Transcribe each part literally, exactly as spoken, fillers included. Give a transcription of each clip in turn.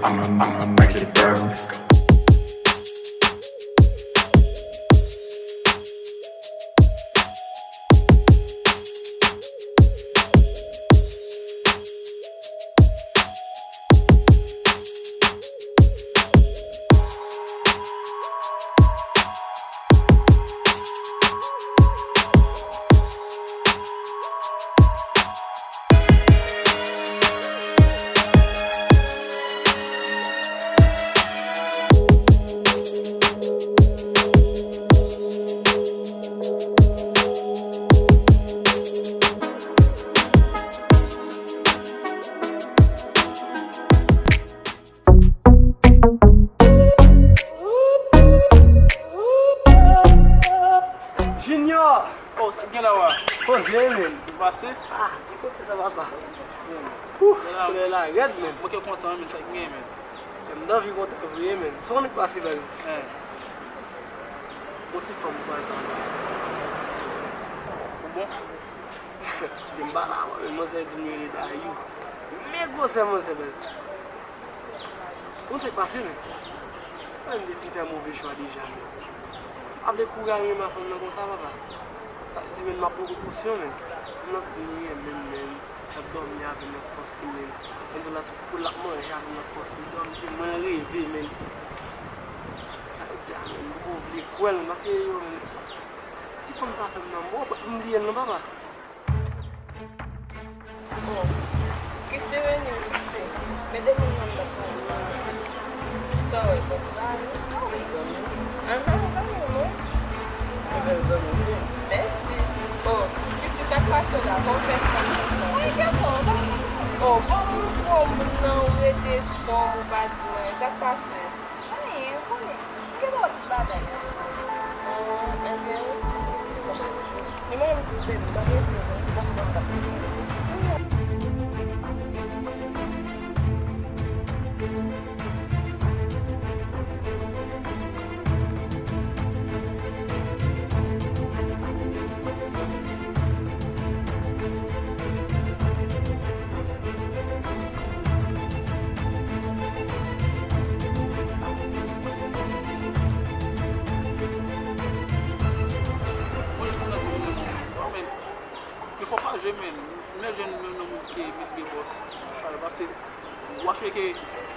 I'ma, I'ma make it burn. Let's go. Junior! Oh, sa k gen la, wa? Poze, men. Ou pase? Ah, ki kote sa, papa? Ouh, solèy la rèd, men. Mwen ke kontan, men, sa k gen, men. M t anvi kontan vre, men. Sa w nèk pase, baz? Hein. Yon ti fanm kwaze anba. Ou bon? Depi m pa la, men manzè di m rele Dayou. Men gwosè manzè, baz. Ou se pase, men. Mwen, m te fin fè move chwa deja, men. Ap dekouraje m a fanm nan konsa, papa. Sa di, men, m ap pran prekosyon, men. Fanm nan di m li renmen m, men. L ap dòmi avè m, l ap fòse, men. Mwen di la tout kou l ap manje avè m, l ap fòse m dòmi, se mwen l reve, men. Sa yo di a, men, m poko vle kwè l, men, paske yo, men, ti fanm sa fè m nan, m poko bliye l non, papa. Oh, Christy vini, Christy. Men depi m nan nan. Sa w wè, tante Marie? Ahan, zanmi w, non? Mèsi. Oh, Christy, sa k pase la? Kòman w fè sa? Oh, bon, m pran moun nan, ou rete sòm, ou pa di mwen. Sa k pase? Anyen, konnen. M gen twòp bagay. Oh, enben, wi. Ni mwen menm tou, baby, m pa gen pwoblèm. Paske mwen t ap Mwen, fò pa jwe, men. M lè jwenn yon nonm ki met de bòs. Sa yo pase. W ap cheke,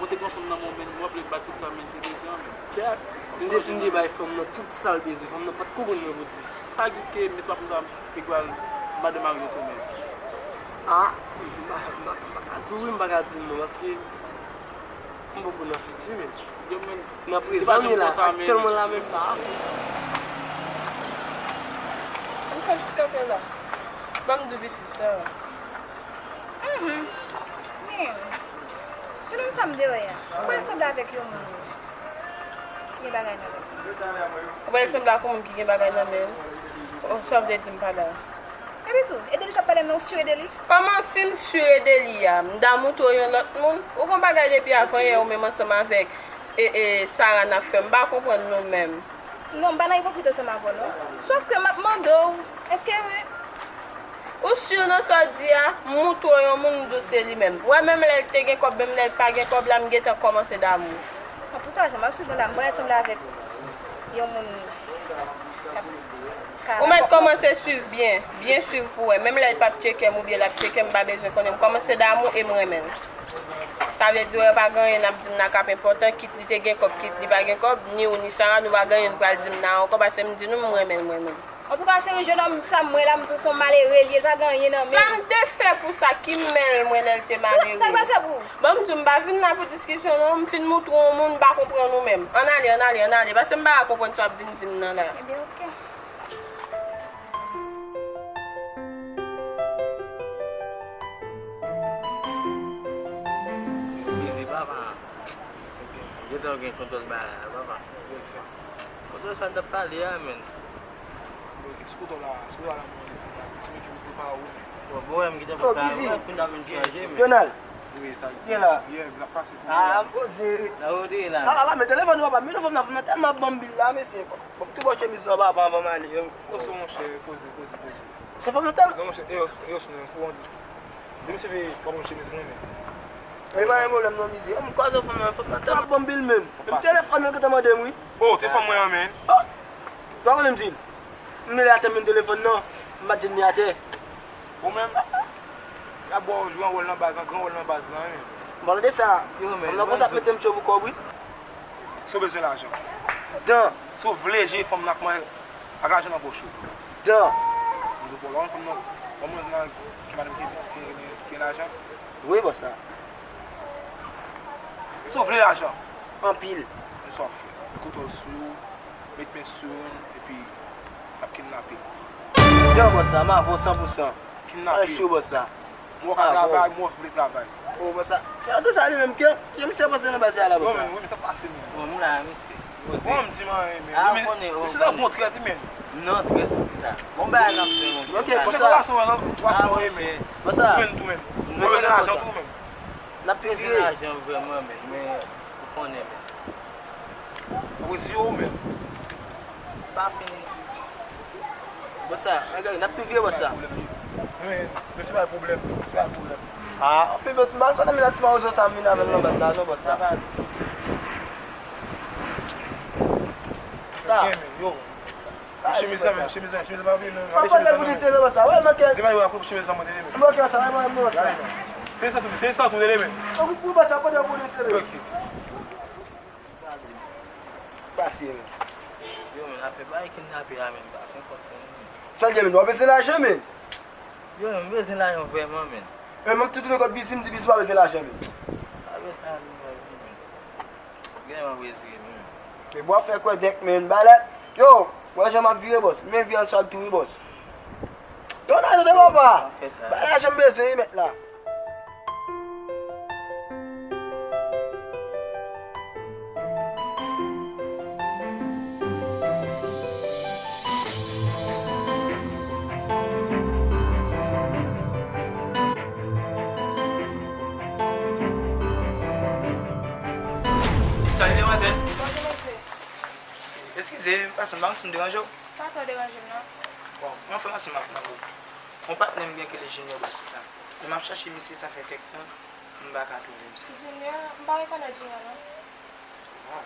mwen te pran fanm nan men w, men w ap vle bat tout sa, men te bezwen an, men. Kèt, m depi m te bay fanm nan tout sa l bezwen, fanm nan pa t konprann mwen pou di. Sa ki ke, men se pa pou sa, m te pral madan Mario tou, men. Ah, m pa, m pa, m pa ka di w wi, m pa ka di w non, paske m poko nan fiti, men. Yo, men, nan prezan, men la, aktyèlman la, men pa. Ann fè ti kanpe la. Ban m di w pitit sa. Mhm. Men, se menm sa m te wè a. Ou pral sanble avèk yon moun ki gen bagay nan men l. Ou pral sanble ak yon moun ki gen bagay nan men l? Oh, sa w vle di m pa la? Epi tou, Edely t ap pale m nan, ou sur Edely? Kòman si m sur Edely a? M damou twò yon lòt moun? Ou gon bagay depi avan yè ou menm ansanm avèk, e, e, Sarah n ap fè. M pa konprann nou menm. Non, m pa nan ipokrit ansanm avè w, non. Sòf ke m ap mande w, èske Ou sur nan sa w di a? M moutre w yon moun, m di w se li menm. Ou wè, menm lè l te gen kòb, menm lè l pa gen kòb la, m gentan kòmanse damou. Antouka, jan m ap swiv nou la, m pral sanble avèk yon moun k ap ka. Ou mèt kòmanse swiv byen, byen swiv pou wè. Menm lè l p ap tcheke m oubyen l ap tcheke m, m pa bezwen konnen. M kòmanse damou e m renmen l. Sa vle di, wè, pa gen anyen n ap di m nan k ap enpòtan, kit li te gen kòb, kit li pa gen kòb, ni ou ni Sarah, nou pa gen anyen n pral di m nan ankò, paske m di nou m renmen l, m renmen l. Antouka, cheri, jennonm sa m wè la, m di w se yon malere li ye, l pa gen anyen nan men l. Sa m te fè pou sa ki m mèl mwen lè l te malere? Sa, sa l pral fè pou ou? Bon, m di w, m pa vin la pou diskisyon non, m fin moutre w yon moun, m pa konprann ou menm. Ann ale, ann ale, ann ale, paske m pa ka konprann sa w ap vin di m nan la. Ebyen, oke. Bizi papa. Gentan gen kontwòl bagay la, papa. Kontwòl sa n t ap pale a, menn. Bon, ki sou kontwòl la, sou kontwòl la, mwen, se mwen ki pou prepare ou, men. Bon, bon, m gentan prepare ou, kounye a vin chanje, men. Donald. Wi, sa. Ki la? Ye, la pase pou ou. Ah, poze. La ou te la. La, la, la, men telefòn ou papa, men telefòn nan, fanm nan tèlman ap ban m bil la, mesye. Bon, m tou bò chemiz la, papa, anvan m ale. Poze, monchè, poze, poze, poze. Se fanm nan tèl? Non, monchè, Eros, Eros, non, pou an. Depi se pa bon chemiz mwen, men. E pa gen pwoblèm non, mizè. M kwaze fanm nan, fanm nan tèlman ban m bil menm. Menm telefòn nan gentan mande m, wi. Oh, telefòn mwen an, men. Oh! Sa w konnen m di l? M rele atè menm telefòn nan, m pa t di l ni atè. Ou menm, y ap ba w jwe yon wòl nan baz lan, gran wòl nan baz lan, wi. M pa tande sa. Yo, men, fanm nan konsa ap mete m cho pou kòb, wi. Si w bezwen lajan. Dan. Si w vle jere fanm nan ak mwen, ak lajan nan pòch ou. Dan. M di w, bon, lè w fanm nan, bon, mwen di nan ki madanm ki gen pitit, ki gen, ki gen lajan. Wi, bòs la. Si w vle lajan. Anpil. Men sa w fè. Met kouto sou ou, met men sou youn, epi n ap kidnape. Dan, bòs la, m avè w san pou san. Kidnape. An cho, bòs la. Mwen ka travay, mwen vle travay. Oh, bòs la. Se sa li menm ke, ke misye pase nan baz la, bòs la. Bon, men, wi, men sa pase, men. Bon, m la, mesye. Bon, m di m anyen, men. Ah, ou konnen, ou konnen. Se nan bon trèt, men. Non, trèt, sa. Bon, bagay n ap fè, mon. Ok, bòs la. Bon, se pa sa, bòs la. Bòs la. Ou menm tou, men. Mwen bezwen lajan tou, men. N ap tou vire. Lajan vrèman, men, men ou konnen, men. Ou zi ou, men. Pa fin. Bòs la, n ap tou vire, bòs la. Men, men se pa pwoblèm, se pa pwoblèm. Ah, anpil bèt, m pa konn nan ti mawozo sa m vin avè l nan baz la, non, bòs la. Sa. Gen, men, yo. Chemiz lan, men, chemiz lan, chemiz lan pa vle, non. Pa pale pou li sere, bòs la. Wè, manke. Devan yo, akout chemiz lan, mwen, tande, men. Manke sa, wè, mwen, mwen, sa. Fè sa tou, fè sa tou, tande, men. Ou, ou, bòs la, kote pou li sere. Ok. Pase, men. Yo, men, afè bay kidnape a, men, pa konprann, men. Sa gen, men, w ap bezwen lajan, men. Yo, men, m bezwen lajan vrèman, men. E, m ap tou tounen kot Bizi, m di Bizi pa bezwen lajan, men. Pa bezwen lajan, men. Gen mwen bezwen, men. Men w ap fè kwè dèk, men, balè. Yo, wè jan m ap vire, bòs. Men vire answal tou, wi, bòs. Yo, nan, yo, devan pa. Bay lajan m bezwen, wi, mèt la. Salut, demwazèl. Bonjou, mesye. Eskize, m pase, m pa konn si m deranje w. Pa twò deranje m, non. Bon, mwen fè m ansanm ak mwen. Yon patnè m gen ki rele Junior Batista. Lè m ap chache misye, sa fè kèk tan, m pa ka twouve misye. Junior, m pa rekonèt Junior, non. Bon.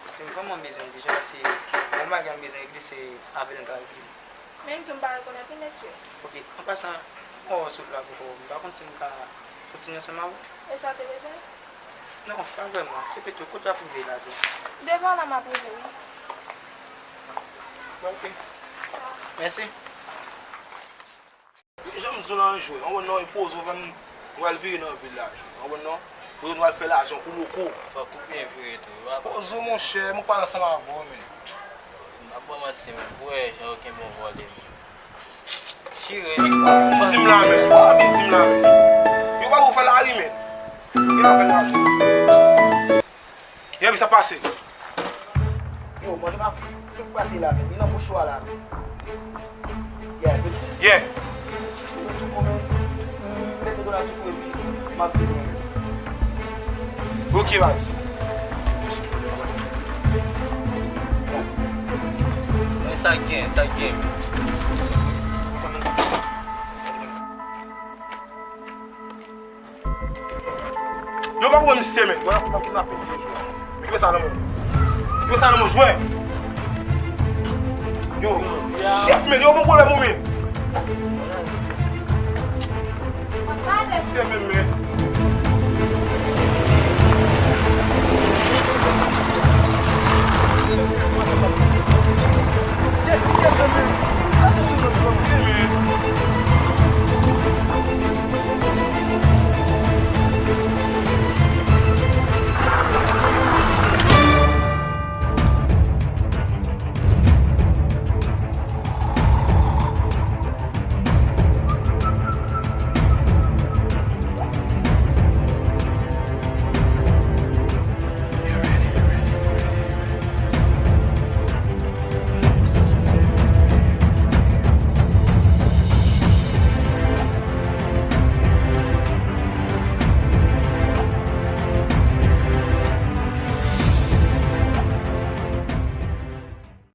Se m vrèman bezwen l deja, se yon bagay m bezwen regle, se avè l m ka regle l. Men m di w m pa rekonèt li, mesye. Ok, an pasan, m wè w sot la poko, m pa konn si m ka kontinye ansanm avè w. E sa w te bezwen? Non, pa vrèman. Epi tou, kote w ap rive la tou? Devan la m ap rive, wi. Bon, ok. Mèsi. Jan m di w lan jwe, anprann non, e poze w, nou al vire nan vil la jwe. Anprann non, kote nou al fè lajan pou loko. Fòk ou byen vire tou, wi, papa. Poze w, monchè, m ap pale ansanm avè w, men. M ap ba w manti, men, pou wè jan yo kenbe w vòlè, men. Chire li. Vin di m la, men. Ou pa vin di m la, men. Yo pa pou fè lari, men. Gen apèl lajan. Yè, men sa pase. Yo, manje pa fèk pase la, men. Li nan bouch ou a la, men. Yè, men. Yè. Mete sou kou, men. Mete dola sou kou, epi m ap vini, men. Ok, baz. Men sa k gen, sa k gen. Yo pa pou wè misye, men. Wè, pou kidnape misye jwe. Koupe sa nan men w. Koupe sa nan men w, jwe. Yo, shit, men. Yo, bon pwoblèm ou, men. Misye menm, men.